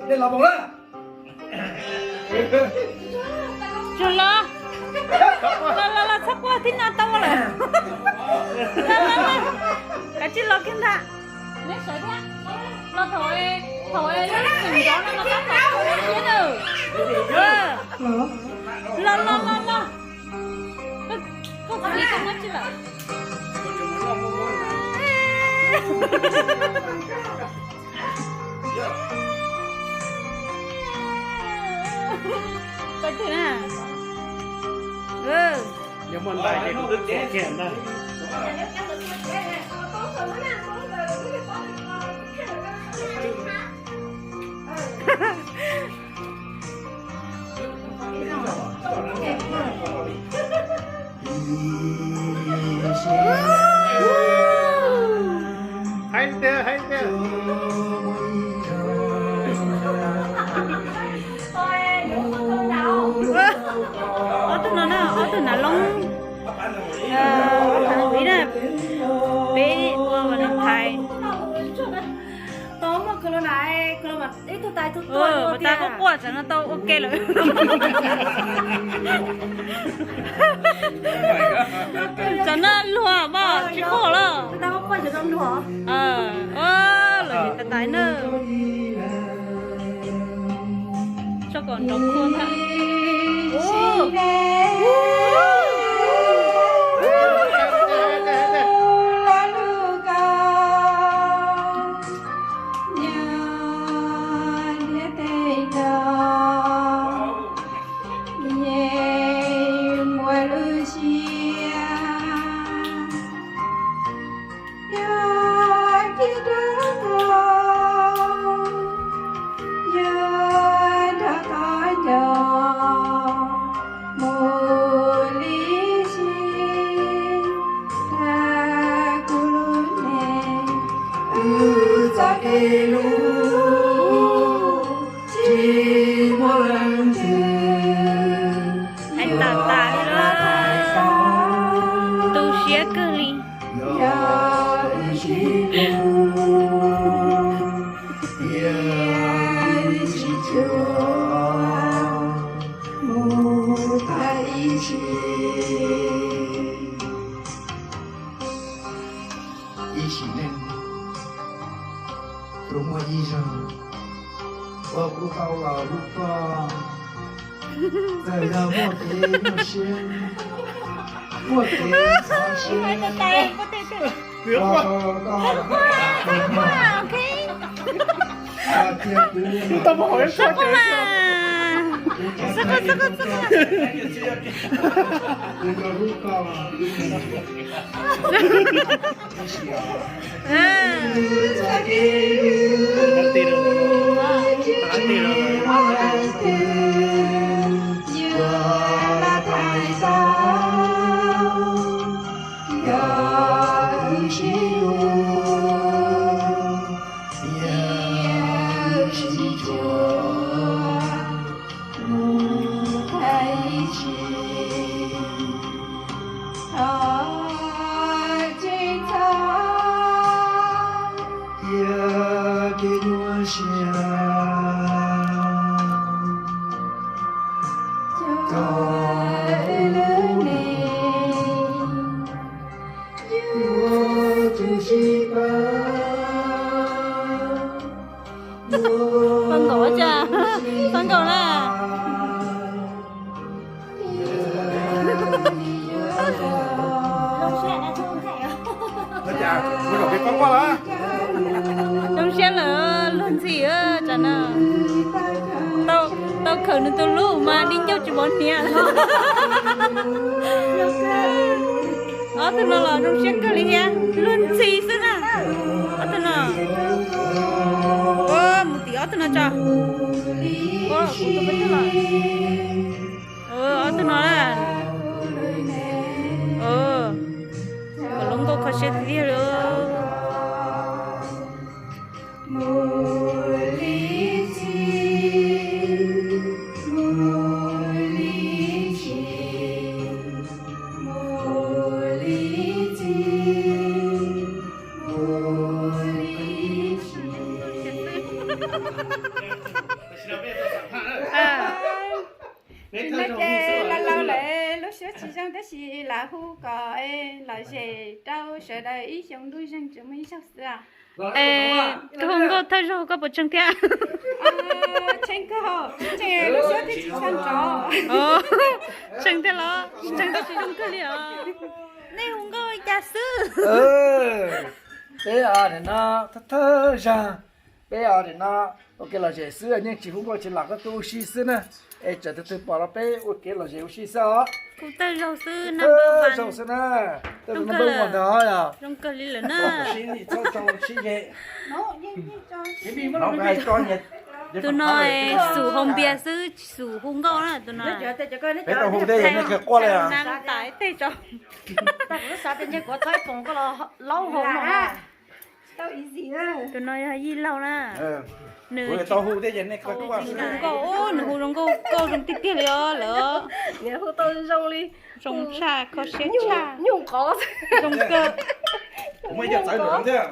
Dej los vau na. Tsuag los, los los los, txhob quaj, tib no tau lawm. Los los los, kav tsij los kiag ntag. Neb sawv thiab. Los thaum, thaum lub txwm nrov no los tab tom thiab na. Los los los los. Koj txiv koj muab tsi lawm? Pais twg na? Yog muaj ntais ces kuv twb tuam kiag ntag. Hais tias, hais tias. Ob tug no na, ob tug nav loob, nav viv na, peb ua Valentine. Tau muaj kawg los na, kawg los mas ib tug tais tug tuaj, ua tas quaj quaj tsam no tau ua ke lawm. Tsam no luag mas tsis quaj lawm. Los yog tais tais na. Tso kom nrov khuaj ntag. Yog cia rov tau, yog rov tau nco mus li si, tag kuv lub neej, wb txoj kev hlub tsis muaj leej twg. Hais tas tas li lawm, tu siab kawg li. Yog wb sib hlub, yog wb sib cuag mus tag ib sim. Ib sim neej, tsuas muaj ib zaug uas kuv tau los hlub koj, txawm yog muaj kev nyuaj siab, muaj kev xav siab, ua rau koj, ua rau kuv, kuv tau muaj hauv ib txhab ces kuv yuav hlub koj. Yog kev nyuaj siab rau wb lub neej, yuav tsum sib pab. Pab nkaum cas, pab nkaum na. Zoo siab lawm luag ntxhi, tsam no tau khaws nws tus hlub mas di ncauj tsis pom hniav. Ob tug no los zoo siab kawg li thiab, luag ntxhi xwb na. Ob tug no, mus tim ob tug no tso. Ob tug no na, kom lub nkauj kho siab tiag tiag li. Tsis no ces laus laus lawm lub suab tsis zoo tab sis lam hu kom lom zem rau sawv daws ib xyoos ntuj zeeg tsuas muaj ib zaug xwb. Tus hu nkauj thawj zaug koj puas tseeb thiab? Tseeb kawg, tseeb lub suab thiaj tsis sab nrov. Tseeb thiab los? Tseeb tab sis zoo kawg li os. Nej hu nkauj li cas xwb? Peb os nim no thawj thawj zaug, peb os nim no ua kev lom zem xwb, yeej tsis hu nkauj tsis lam, koj tuaj ua si xwb na. Es txawm tus twg pom los peb ua kev lom zem ua si xwb os. Hu thawj zaug xwb, thawj zaug xwb na. Zoo kawg li lawm na. Tus no xum hau npias xwb, xum hu nkauj na tus no. Peb tau hu tej yog nej kawg quaj li. Tus no yog Yij Laug na. Nws tau hu tej yog nej kawg quaj. Nws hu nkauj, nws hu zoo nkauj, nkauj zoo tiag tiag li os lawm. Nws hu tau zoo li, zoo tshaj, kho siab tshaj, nyuj qov, zoo kawg. Muaj ib co txawv nws thiab.